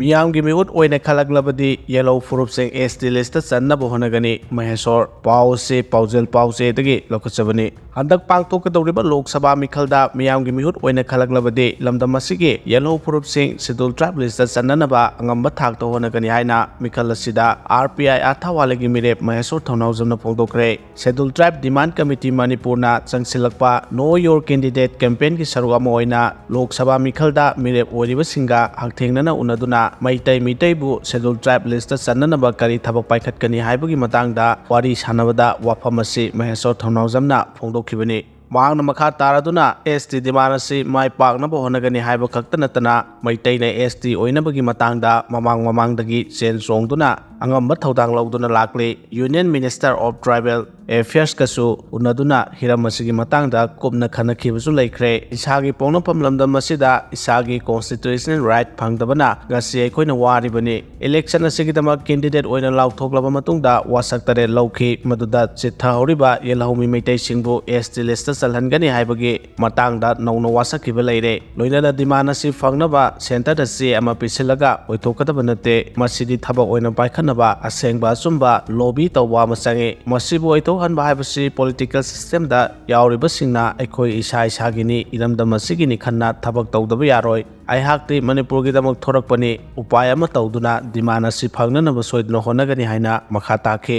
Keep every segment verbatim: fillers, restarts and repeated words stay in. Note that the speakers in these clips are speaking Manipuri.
ꯃꯤꯌꯥꯝꯒꯤ ꯃꯤꯍꯨꯠ ꯑꯣꯏꯅ ꯈꯜꯂꯛꯂꯕꯗꯤ ꯌꯦꯜꯍꯧ ꯐꯨꯔꯨꯞꯁꯤꯡ S T listꯇ ꯆꯟꯅꯕ ꯍꯣꯠꯅꯒꯅꯤ꯫ ꯃꯍꯦꯁꯣꯔ꯫ ꯄꯥꯎ ꯑꯁꯤ ꯄꯥꯎꯖꯦꯜ ꯄꯥꯎꯆꯦꯗꯒꯤ ꯂꯧꯈꯠꯆꯕꯅꯤ꯫ ꯍꯟꯗꯛ ꯄꯥꯡꯊꯣꯛꯀꯗꯧꯔꯤꯕ ꯂꯣꯛ ꯁꯚꯥ ꯃꯤꯈꯜꯗ ꯃꯤꯌꯥꯝꯒꯤ ꯃꯤꯍꯨꯠ ꯑꯣꯏꯅ ꯈꯜꯂꯛꯂꯕꯗꯤ ꯂꯝꯗꯝ ꯑꯁꯤꯒꯤ ꯌꯦꯜꯍꯧ ꯐꯨꯔꯨꯞꯁꯤꯡ Scheduled Tribe listꯇ ꯆꯟꯅꯅꯕ ꯑꯉꯝꯕ ꯊꯥꯛꯇ ꯍꯣꯠꯅꯒꯅꯤ ꯍꯥꯏꯅ ꯃꯤꯈꯜ ꯑꯁꯤꯗ R P I ꯑꯥꯊꯥꯋꯥꯂꯤꯒꯤ ꯃꯤꯔꯦꯞ ꯃꯍꯦꯁꯣꯔ ꯊꯧꯅꯥꯎꯖꯝꯅ ꯐꯣꯡꯗꯣꯛꯈ꯭ꯔꯦ꯫ Scheduled Tribe Demand Committee ꯃꯅꯤꯄꯨꯔꯅ ꯆꯪꯁꯤꯜꯂꯛꯄ Know Your Candidate campaignꯒꯤ ꯁꯔꯨꯛ ꯑꯃ ꯑꯣꯏꯅ ꯂꯣꯛ ꯁꯚꯥ ꯃꯤꯈꯜꯗ ꯃꯤꯔꯦꯞ ꯑꯣꯏꯔꯤꯕꯁꯤꯡꯒ ꯍꯛꯊꯦꯡꯅꯅ ꯎꯅꯗꯨꯅ ꯃꯩꯇꯩ ꯃꯤꯇꯩꯕꯨ Scheduled Tribe listꯇ ꯆꯟꯅꯅꯕ ꯀꯔꯤ ꯊꯕꯛ ꯄꯥꯏꯈꯠꯀꯅꯤ ꯍꯥꯏꯕꯒꯤ ꯃꯇꯥꯡꯗ ꯋꯥꯔꯤ ꯁꯥꯟꯅꯕꯗ ꯋꯥꯐꯝ ꯑꯁꯤ ꯃꯍꯦꯁꯣꯔ ꯊꯧꯅꯥꯎꯖꯝꯅ ꯐꯣꯡꯗꯣꯛꯈꯤꯕꯅꯤ꯫ ꯃꯍꯥꯛꯅ ꯃꯈꯥ ꯇꯥꯔꯗꯨꯅ S T demand ꯑꯁꯤ ꯃꯥꯏ ꯄꯥꯛꯅꯕ ꯍꯣꯠꯅꯒꯅꯤ ꯍꯥꯏꯕ ꯈꯛꯇ ꯅꯠꯇꯅ ꯃꯩꯇꯩꯅ S T ꯑꯣꯏꯅꯕꯒꯤ ꯃꯇꯥꯡꯗ ꯃꯃꯥꯡ ꯃꯃꯥꯡꯗꯒꯤ ꯆꯦꯟ ꯆꯣꯡꯗꯨꯅ ꯑꯉꯝꯕ ꯊꯧꯗꯥꯡ ꯂꯧꯗꯨꯅ ꯂꯥꯛꯂꯤ꯫ Union Minister of Tribal Affairsꯀꯁꯨ ꯎꯅꯗꯨꯅ ꯍꯤꯔꯝ ꯑꯁꯤꯒꯤ ꯃꯇꯥꯡꯗ ꯀꯨꯞꯅ ꯈꯟꯅꯈꯤꯕꯁꯨ ꯂꯩꯈ꯭ꯔꯦ꯫ ꯏꯁꯥꯒꯤ ꯄꯣꯛꯅꯐꯝ ꯂꯝꯗꯝ ꯑꯁꯤꯗ ꯏꯁꯥꯒꯤ constitutional right ꯐꯪꯗꯕꯅ ꯉꯁꯤ ꯑꯩꯈꯣꯏꯅ ꯋꯥꯔꯤꯕꯅꯤ꯫ Election ꯑꯁꯤꯒꯤꯗꯃꯛ candidate ꯑꯣꯏꯅ ꯂꯥꯎꯊꯣꯛꯂꯕ ꯃꯇꯨꯡꯗ ꯋꯥꯁꯛ ꯇꯔꯦꯠ ꯂꯧꯈꯤ꯫ ꯃꯗꯨꯗ ꯆꯤꯠꯊꯍꯧꯔꯤꯕ ꯌꯦꯜꯍꯧꯃꯤ ꯃꯩꯇꯩꯁꯤꯡꯕꯨ S T listꯇ ꯆꯜꯍꯟꯒꯅꯤ ꯍꯥꯏꯕꯒꯤ ꯃꯇꯥꯡꯗ ꯅꯧꯅ ꯋꯥꯁꯛꯈꯤꯕ ꯂꯩꯔꯦ꯫ ꯂꯣꯏꯅꯅ demand ꯑꯁꯤ ꯐꯪꯅꯕ centreꯗ ꯆꯦ ꯑꯃ ꯄꯤꯁꯤꯜꯂꯒ ꯑꯣꯏꯊꯣꯛꯀꯗꯕ ꯅꯠꯇꯦ꯫ ꯃꯁꯤꯗꯤ ꯊꯕꯛ ꯑꯣꯏꯅ ꯄꯥꯏꯈꯠꯅꯕ ꯑꯁꯦꯡꯕ ꯑꯆꯨꯝꯕ lobby ꯇꯧꯕ ꯑꯃ ꯆꯪꯉꯤ꯫ ꯃꯁꯤꯕꯨ ꯑꯣꯏꯊꯣꯛꯍꯟꯕ ꯍꯥꯏꯕꯁꯤ political systemꯗ ꯌꯥꯎꯔꯤꯕꯁꯤꯡꯅ ꯑꯩꯈꯣꯏ ꯏꯁꯥ ꯏꯁꯥꯒꯤꯅꯤ, ꯏꯔꯝꯗꯝ ꯑꯁꯤꯒꯤꯅꯤ ꯈꯟꯅ ꯊꯕꯛ ꯇꯧꯗꯕ ꯌꯥꯔꯣꯏ꯫ ꯑꯩꯍꯥꯛꯇꯤ ꯃꯅꯤꯄꯨꯔꯒꯤꯗꯃꯛ ꯊꯣꯔꯛꯄꯅꯤ, ꯎꯄꯥꯏ ꯑꯃ ꯇꯧꯗꯨꯅ demand ꯑꯁꯤ ꯐꯪꯅꯅꯕ ꯁꯣꯏꯗꯅ ꯍꯣꯠꯅꯒꯅꯤ ꯍꯥꯏꯅ ꯃꯈꯥ ꯇꯥꯈꯤ꯫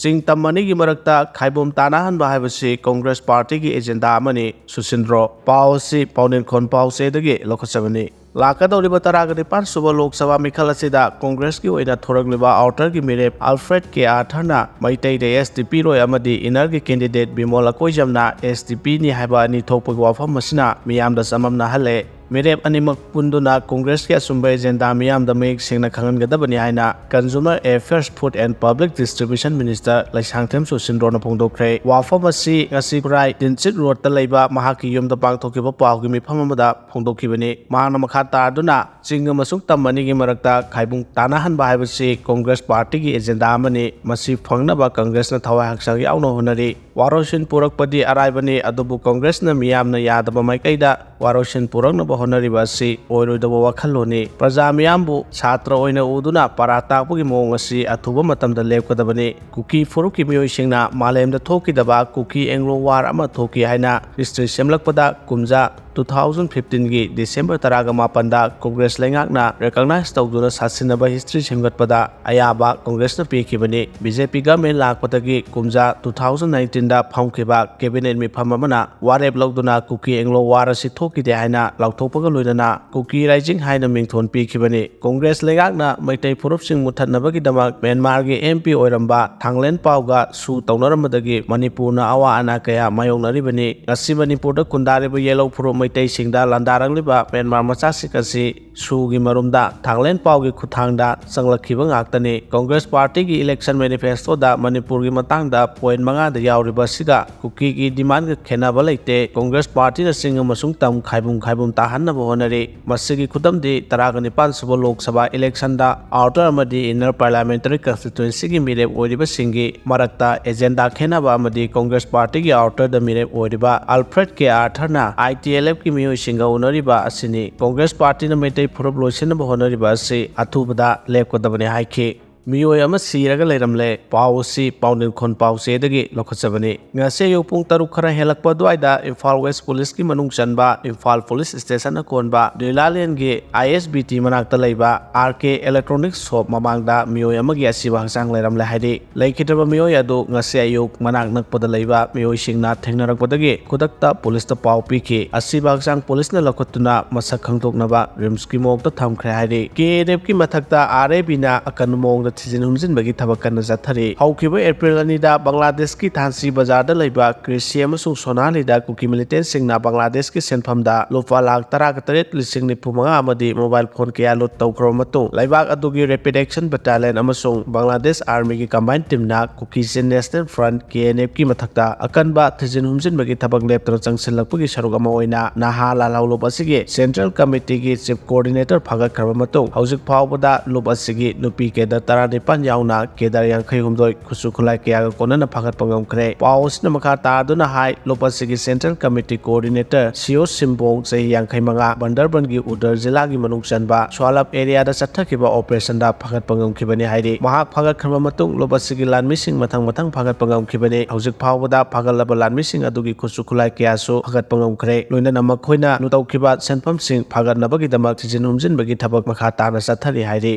ꯆꯤꯡ ꯇꯝ ꯑꯅꯤꯒꯤ ꯃꯔꯛꯇ ꯈꯥꯏꯕꯣꯝ ꯇꯥꯅꯍꯟꯕ ꯍꯥꯏꯕꯁꯤ Congress partyꯒꯤ agenda ꯑꯃꯅꯤ꯫ ꯁꯨꯁꯤꯟꯗ꯭ꯔꯣ꯫ ꯄꯥꯎ ꯑꯁꯤ ꯄꯥꯎꯅꯦꯟꯈꯣꯟ ꯄꯥꯎꯆꯦꯗꯒꯤ ꯂꯧꯈꯠꯆꯕꯅꯤ꯫ ꯂꯥꯛꯀꯗꯧꯔꯤꯕ ꯇꯔꯥꯒ ꯅꯤꯄꯥꯟ ꯁꯨꯕ ꯂꯣꯛ ꯁꯚꯥ ꯃꯤꯈꯜ ꯑꯁꯤꯗ Congressꯀꯤ ꯑꯣꯏꯅ ꯊꯣꯔꯛꯂꯤꯕ Outerꯒꯤ ꯃꯤꯔꯦꯞ Alfred K Arthurꯅ ꯃꯩꯇꯩꯗ S T ꯄꯤꯔꯣꯏ ꯑꯃꯗꯤ Innerꯒꯤ candidate ꯕꯤꯃꯣꯜ ꯑꯀꯣꯏꯖꯝꯅ S T ꯄꯤꯅꯤ ꯍꯥꯏꯕ ꯑꯅꯤ ꯊꯣꯛꯄꯒꯤ ꯋꯥꯐꯝ ꯑꯁꯤꯅ ꯃꯤꯌꯥꯝꯗ ꯆꯃꯝꯅꯍꯜꯂꯦ꯫ ꯃꯤꯔꯦꯞ ꯑꯅꯤꯃꯛ ꯄꯨꯟꯗꯨꯅ Congressꯀꯤ ꯑꯆꯨꯝꯕ agenda ꯃꯤꯌꯥꯝꯗ ꯃꯌꯦꯛ ꯁꯦꯡꯅ ꯈꯪꯍꯟꯒꯗꯕꯅꯤ ꯍꯥꯏꯅ Consumer Affairs, Food and Public Distribution Minister Leishangthem ꯁꯨꯁꯤꯟꯗ꯭ꯔꯣꯅ ꯐꯣꯡꯗꯣꯛꯈ꯭ꯔꯦ꯫ ꯋꯥꯐꯝ ꯑꯁꯤ ꯉꯁꯤ ꯈꯨꯔꯥꯏ ꯗꯤꯟꯆꯤꯠ ꯔꯣꯗꯇ ꯂꯩꯕ ꯃꯍꯥꯛꯀꯤ ꯌꯨꯝꯗ ꯄꯥꯡꯊꯣꯛꯈꯤꯕ ꯄꯥꯎꯒꯤ ꯃꯤꯐꯝ ꯑꯃꯗ ꯐꯣꯡꯗꯣꯛꯈꯤꯕꯅꯤ꯫ ꯃꯍꯥꯛꯅ ꯃꯈꯥ ꯇꯥꯗꯨꯅ ꯆꯤꯡ ꯑꯃꯁꯨꯡ ꯇꯝ ꯑꯅꯤꯒꯤ ꯃꯔꯛꯇ ꯈꯥꯏꯕꯨꯡ ꯇꯥꯅꯍꯟꯕ ꯍꯥꯏꯕꯁꯤ Congress partyꯒꯤ agenda ꯑꯃꯅꯤ꯫ ꯃꯁꯤ ꯐꯪꯅꯕ Congressꯅ ꯊꯋꯥꯏ ꯍꯛꯆꯥꯡ ꯌꯥꯎꯅ ꯍꯣꯠꯅꯔꯤ꯫ ꯋꯥꯔꯣꯏꯁꯤꯟ ꯄꯨꯔꯛꯄꯗꯤ ꯑꯔꯥꯏꯕꯅꯤ, ꯑꯗꯨꯕꯨ Congressꯅ ꯃꯤꯌꯥꯝꯅ ꯌꯥꯗꯕ ꯃꯥꯏꯀꯩꯗ ꯋꯥꯔꯣꯏꯁꯤꯟ ꯄꯨꯔꯛꯅꯕ ꯍꯣꯠꯅꯔꯤꯕ ꯑꯁꯤ ꯑꯣꯏꯔꯣꯏꯗꯕ ꯋꯥꯈꯜꯂꯣꯟꯅꯤ꯫ ꯄ꯭ꯔꯖꯥ ꯃꯤꯌꯥꯝꯕꯨ ꯁꯥꯇ꯭ꯔ ꯑꯣꯏꯅ ꯎꯗꯨꯅ ꯄꯥꯔꯥ ꯇꯥꯛꯄꯒꯤ ꯃꯑꯣꯡ ꯑꯁꯤ ꯑꯊꯨꯕ ꯃꯇꯝꯗ ꯂꯦꯞꯀꯗꯕꯅꯤ꯫ ꯀꯨꯀꯤ ꯐꯨꯔꯨꯞꯀꯤ ꯃꯤꯑꯣꯏꯁꯤꯡꯅ ꯃꯥꯂꯦꯝꯗ ꯊꯣꯛꯈꯤꯗꯕ ꯀꯨꯀꯤ ꯑꯦꯡꯒ꯭ꯂꯣ ꯋꯥꯔ ꯑꯃ ꯊꯣꯛꯈꯤ ꯍꯥꯏꯅ ꯍꯤꯁꯇ꯭ꯔꯤ ꯁꯦꯝꯂꯛꯄꯗ ꯀꯨꯝꯖꯥ ꯇꯨ ꯊꯥꯎꯖꯟ ꯐꯤꯐꯇꯤꯟꯒꯤ ꯗꯤꯁꯦꯝꯕꯔ ꯇꯔꯥꯒ ꯃꯥꯄꯟꯗ ꯀꯣꯡꯒ꯭ꯔꯦꯁ ꯂꯩꯉꯥꯛꯅ ꯔꯤꯀꯣꯛꯅꯥꯏꯖ ꯇꯧꯗꯨꯅ ꯁꯥꯁꯤꯟꯅꯕ ꯍꯤꯁꯇ꯭ꯔꯤ ꯁꯦꯝꯒꯠꯄꯗ ꯑꯌꯥꯕ ꯀꯣꯡꯒ꯭ꯔꯦꯁꯅ ꯄꯤꯈꯤꯕꯅꯤ꯫ ꯕꯤ ꯖꯦ ꯄꯤ ꯒꯚꯔꯟꯃꯦꯟ ꯂꯥꯛꯄꯗꯒꯤ ꯀꯨꯝꯖꯥ ꯇꯨ ꯊꯥꯎꯖꯟ ꯅꯥꯏꯟꯇꯤꯟꯗ ꯐꯝꯈꯤꯕ ꯀꯦꯕꯤꯅꯦꯠ ꯃꯤꯐꯝ ꯑꯃꯅ ꯋꯥꯔꯦꯞ ꯂꯧꯗꯨꯅ ꯀꯨꯀꯤ ꯑꯦꯡꯒ꯭ꯂꯣ ꯋꯥꯔ ꯑꯁꯤ ꯊꯣꯛꯈꯤꯗꯦ ꯍꯥꯏꯅ ꯂꯥꯎꯊꯣꯛꯄꯒ ꯂꯣꯏꯅꯅ ꯀꯨꯀꯤ ꯔꯥꯏꯖꯤꯡ ꯍꯥꯏꯅ ꯃꯤꯡꯊꯣꯟ ꯄꯤꯈꯤꯕꯅꯤ꯫ ꯀꯣꯡꯒ꯭ꯔꯦꯁ ꯂꯩꯉꯥꯛꯅ ꯃꯩꯇꯩ ꯐꯨꯔꯨꯞꯁꯤꯡ ꯃꯨꯠꯊꯠꯅꯕꯒꯤꯗꯃꯛ ꯃ꯭ꯌꯥꯟꯃꯥꯔꯒꯤ ꯑꯦꯝ ꯄꯤ ꯑꯣꯏꯔꯝꯕ ꯊꯥꯡꯂꯦꯟ ꯄꯥꯎꯒ ꯁꯨ ꯇꯧꯅꯔꯝꯕꯗꯒꯤ ꯃꯅꯤꯄꯨꯔꯅ ꯑꯋꯥ ꯑꯅꯥ ꯀꯌꯥ ꯃꯥꯌꯣꯛꯅꯔꯤꯕꯅꯤ꯫ ꯉꯁꯤ ꯃꯅꯤꯄꯨꯔꯗ ꯈꯨꯟꯗꯥꯔꯤꯕ ꯌꯦꯂꯧ ꯐꯨꯔꯨꯞ ꯃꯩꯇꯩꯁꯤꯡꯗ ꯂꯥꯟꯗꯥꯔꯛꯂꯤꯕ ꯃ꯭ꯌꯥꯟꯃꯥꯔ ꯃꯆꯥꯁꯤꯡ ꯑꯁꯤ ꯁꯨꯒꯤ ꯃꯔꯨꯝꯗ ꯊꯥꯡꯂꯦꯟ ꯄꯥꯎꯒꯤ ꯈꯨꯠꯊꯥꯡꯗ ꯆꯪꯂꯛꯈꯤꯕ ꯉꯥꯛꯇꯅꯤ꯫ ꯀꯣꯡꯒ꯭ꯔꯦꯁ ꯄꯥꯔꯇꯤꯒꯤ ꯏꯂꯦꯛꯁꯟ ꯃꯦꯅꯤꯐꯦꯁꯇꯣꯗ ꯃꯅꯤꯄꯨꯔꯒꯤ ꯃꯇꯥꯡꯗ ꯄꯣꯏꯟ ꯃꯉꯥꯗ ꯌꯥꯎꯔꯤꯕ ꯑꯁꯤꯒ ꯀꯨꯀꯤꯒꯤ ꯗꯤꯃꯥꯟꯒ ꯈꯦꯠꯅꯕ ꯂꯩꯇꯦ꯫ ꯀꯣꯡꯒ꯭ꯔꯦꯁ ꯄꯥꯔꯇꯤꯅ ꯆꯤꯡ ꯑꯃꯁꯨꯡ ꯇꯝ ꯈꯥꯏꯕꯨꯝ ꯈꯥꯏꯕꯨꯝ ꯇꯥꯍꯟꯅꯕ ꯍꯣꯠꯅꯔꯤ꯫ ꯃꯁꯤꯒꯤ ꯈꯨꯗꯝꯗꯤ ꯇꯔꯥꯒ ꯅꯤꯄꯥꯟ ꯁꯨꯕ ꯂꯣꯛ ꯁꯚꯥ ꯏꯂꯦꯛꯁꯟꯗ ꯑꯥꯎꯇꯔ ꯑꯃꯗꯤ ꯏꯟꯅꯔ ꯄꯥꯔꯂꯤꯌꯥꯃꯦꯟꯇꯔꯤ ꯀꯟꯁꯇꯤꯇ꯭ꯋꯦꯟꯁꯤꯒꯤ ꯃꯤꯔꯦꯞ ꯑꯣꯏꯔꯤꯕꯁꯤꯡꯒꯤ ꯃꯔꯛꯇ ꯑꯦꯖꯦꯟꯗꯥ ꯈꯦꯠꯅꯕ ꯑꯃꯗꯤ ꯀꯣꯡꯒ꯭ꯔꯦꯁ ꯄꯥꯔꯇꯤꯒꯤ ꯑꯥꯎꯇꯔꯗ ꯃꯤꯔꯦꯞ ꯑꯣꯏꯔꯤꯕ ꯑꯜꯐ꯭ꯔꯦꯗ ꯀꯦ ꯑꯥꯔꯊꯔꯅ ꯑꯥꯏ ꯇꯤ ꯑꯦꯜ ꯑꯦꯐꯀꯤ ꯃꯤꯑꯣꯏꯁꯤꯡꯒ ꯎꯅꯔꯤꯕ ꯑꯁꯤꯅꯤ꯫ ꯀꯣꯡꯒ꯭ꯔꯦꯁ ꯄꯥꯔꯇꯤꯅ ꯃꯩꯇꯩ ꯐꯨꯔꯨꯞ ꯂꯣꯏꯁꯤꯟꯅꯕ ꯍꯣꯠꯅꯔꯤꯕ ꯑꯁꯤ ꯑꯊꯨꯕꯗ ꯂꯦꯞꯀꯗꯕꯅꯤ ꯍꯥꯏꯈꯤ꯫ ꯃꯤꯑꯣꯏ ꯑꯃ ꯁꯤꯔꯒ ꯂꯩꯔꯝꯂꯦ꯫ ꯄꯥꯎ ꯑꯁꯤ ꯄꯥꯎꯅꯤꯡꯈꯣꯟ ꯄꯥꯎꯆꯦꯗꯒꯤ ꯂꯧꯈꯠꯆꯕꯅꯤ꯫ ꯉꯁꯤ ꯑꯌꯨꯛ ꯄꯨꯡ ꯇꯔꯨꯛ ꯈꯔ ꯍꯦꯜꯂꯛꯄ ꯑꯗꯨꯋꯥꯏꯗ ꯏꯝꯐꯥꯜ ꯋꯦꯁ ꯄꯨꯂꯤꯁꯀꯤ ꯃꯅꯨꯡ ꯆꯟꯕ ꯏꯝꯐꯥꯜ ꯄꯨꯂꯤꯁ ꯁ꯭ꯇꯦꯁꯟ ꯑꯀꯣꯟꯕ ꯂꯤꯂꯥꯂꯦꯟꯒꯤ ꯑꯥꯏ ꯑꯦꯁ ꯕꯤ ꯇꯤ ꯃꯅꯥꯛꯇ ꯂꯩꯕ ꯑꯥꯔ ꯀꯦ ꯏꯂꯦꯛꯇ꯭ꯔꯣꯅꯤꯛꯁ ꯁꯣꯞ ꯃꯃꯥꯡꯗ ꯃꯤꯑꯣꯏ ꯑꯃꯒꯤ ꯑꯁꯤꯕ ꯍꯛꯆꯥꯡ ꯂꯩꯔꯝꯂꯦ ꯍꯥꯏꯔꯤ꯫ ꯂꯩꯈꯤꯗ꯭ꯔꯕ ꯃꯤꯑꯣꯏ ꯑꯗꯨ ꯉꯁꯤ ꯑꯌꯨꯛ ꯃꯅꯥꯛ ꯅꯛꯄꯗ ꯂꯩꯕ ꯃꯤꯑꯣꯏꯁꯤꯡꯅ ꯊꯦꯡꯅꯔꯛꯄꯗꯒꯤ ꯈꯨꯗꯛꯇ ꯄꯨꯂꯤꯁꯇ ꯄꯥꯎ ꯄꯤꯈꯤ꯫ ꯑꯁꯤꯕ ꯍꯛꯆꯥꯡ ꯄꯨꯂꯤꯁꯅ ꯂꯧꯈꯠꯇꯨꯅ ꯃꯁꯛ ꯈꯪꯗꯣꯛꯅꯕ ꯔꯤꯝꯁꯀꯤ ꯃꯣꯔꯒꯇ ꯊꯝꯈ꯭ꯔꯦ ꯍꯥꯏꯔꯤ꯫ ꯀꯦ ꯑꯦꯟ ꯑꯦꯐꯀꯤ ꯃꯊꯛꯇ ꯑꯥꯔ ꯑꯦ ꯕꯤꯅ ꯑꯀꯟꯕ ꯃꯑꯣꯡꯗ ꯊꯤꯖꯤꯟ ꯍꯨꯝꯖꯤꯟꯕꯒꯤ ꯊꯕꯛ ꯀꯟꯅ ꯆꯠꯊꯔꯤ꯫ ꯍꯧꯈꯤꯕ ꯑꯦꯄ꯭ꯔꯤꯜ ꯑꯅꯤꯗ ꯕꯪꯒ꯭ꯂꯥꯗꯦꯁꯀꯤ ꯊꯥꯟꯁꯤ ꯕꯖꯥꯔꯗ ꯂꯩꯕ ꯀ꯭ꯔꯤꯁꯤ ꯑꯃꯁꯨꯡ ꯁꯣꯅꯥꯂꯤꯗ ꯀꯨꯀꯤ ꯃꯤꯂꯤꯇꯦꯟꯁꯤꯡꯅ ꯕꯪꯒ꯭ꯂꯥꯗꯦꯁꯀꯤ ꯁꯦꯟꯐꯝꯗ ꯂꯨꯄꯥ ꯂꯥꯈ ꯇꯔꯥꯒ ꯇꯔꯦꯠ ꯂꯤꯁꯤꯡ ꯅꯤꯐꯨ ꯃꯉꯥ ꯑꯃꯗꯤ ꯃꯣꯕꯥꯏꯜ ꯐꯣꯟ ꯀꯌꯥ ꯂꯨꯠ ꯇꯧꯈ꯭ꯔꯕ ꯃꯇꯨꯡ, ꯂꯩꯕꯥꯛ ꯑꯗꯨꯒꯤ ꯔꯦꯄꯤꯗ ꯑꯦꯛꯁꯟ ꯕꯦꯇꯥꯂꯤꯌꯟ ꯑꯃꯁꯨꯡ ꯕꯪꯒ꯭ꯂꯥꯗꯦꯁ ꯑꯥꯔꯃꯤꯒꯤ ꯀꯝꯕꯥꯏꯟ ꯇꯤꯝꯅ ꯀꯨꯀꯤ ꯆꯤꯟ ꯅꯦꯁꯅꯦꯜ ꯐ꯭ꯔꯟꯠ, ꯀꯦ ꯑꯦꯟ ꯑꯦꯐꯀꯤ ꯃꯊꯛꯇ ꯑꯀꯟꯕ ꯊꯤꯖꯤꯟ ꯍꯨꯝꯖꯤꯟꯕꯒꯤ ꯊꯕꯛ ꯂꯦꯞꯇꯅ ꯆꯪꯁꯤꯜꯂꯛꯄꯒꯤ ꯁꯔꯨꯛ ꯑꯃ ꯑꯣꯏꯅ ꯅꯍꯥ ꯂꯥꯜꯍꯧꯂꯨꯞ ꯑꯁꯤꯒꯤ ꯁꯦꯟꯇ꯭ꯔꯦꯜ ꯀꯃꯤꯇꯤꯒꯤ ꯆꯤꯐ ꯀꯣꯑꯣꯔꯗꯤꯅꯦꯇꯔ ꯐꯒꯠꯈ꯭ꯔꯕ ꯃꯇꯨꯡ, ꯍꯧꯖꯤꯛ ꯐꯥꯎꯕꯗ ꯂꯨꯞ ꯑꯁꯤꯒꯤ ꯅꯨꯄꯤ ꯀꯦꯗꯔ ꯇꯔꯥ ꯅꯤꯄꯥꯟ ꯌꯥꯎꯅ ꯀꯦꯗꯔ ꯌꯥꯡꯈꯩ ꯍꯨꯝꯗꯣꯏ ꯈꯨꯠꯁꯨ ꯈꯨꯠꯂꯥꯏ ꯀꯌꯥꯒ ꯀꯣꯟꯅꯅ ꯐꯥꯒꯠꯄ ꯉꯝꯈ꯭ꯔꯦ꯫ ꯄꯥꯎ ꯑꯁꯤꯅ ꯃꯈꯥ ꯇꯥꯗꯨꯅ ꯍꯥꯏ, ꯂꯣꯄꯠꯁꯤꯒꯤ Central Committee Coordinator ꯁꯤꯑꯣ ꯁꯤꯝꯕꯣꯡ, ꯆꯍꯤ ꯌꯥꯡꯈꯩ ꯃꯉꯥ, ꯕꯟꯗꯔꯕꯟꯒꯤ ꯎꯗꯔ ꯖꯤꯂꯥꯒꯤ ꯃꯅꯨꯡ ꯆꯟꯕ ꯁ꯭ꯋꯥꯂꯞ ꯑꯦꯔꯤꯌꯥꯗ ꯆꯠꯊꯈꯤꯕ ꯑꯣꯄꯔꯦꯁꯟꯗ ꯐꯥꯒꯠꯄ ꯉꯝꯈꯤꯕꯅꯤ ꯍꯥꯏꯔꯤ꯫ ꯃꯍꯥꯛ ꯐꯥꯒꯠꯈ꯭ꯔꯕ ꯃꯇꯨꯡ ꯂꯣꯄꯠꯁꯤꯒꯤ ꯂꯥꯟꯃꯤꯁꯤꯡ ꯃꯊꯪ ꯃꯊꯪ ꯐꯥꯒꯠꯄ ꯉꯝꯈꯤꯕꯅꯤ꯫ ꯍꯧꯖꯤꯛ ꯐꯥꯎꯕꯗ ꯐꯥꯒꯠꯂꯕ ꯂꯥꯟꯃꯤꯁꯤꯡ ꯑꯗꯨꯒꯤ ꯈꯨꯠꯁꯨ ꯈꯨꯠꯂꯥꯏ ꯀꯌꯥꯁꯨ ꯐꯥꯒꯠꯄ ꯉꯝꯈ꯭ꯔꯦ꯫ ꯂꯣꯏꯅꯅ ꯃꯈꯣꯏꯅ ꯇꯧꯈꯤꯕ ꯁꯦꯟꯐꯝꯁꯤꯡ ꯐꯥꯒꯠꯅꯕꯒꯤꯗꯃꯛ ꯊꯤꯖꯤꯟ ꯍꯨꯝꯖꯤꯟꯕꯒꯤ ꯊꯕꯛ ꯃꯈꯥ ꯇꯥꯅ ꯆꯠꯊꯔꯤ ꯍꯥꯏꯔꯤ꯫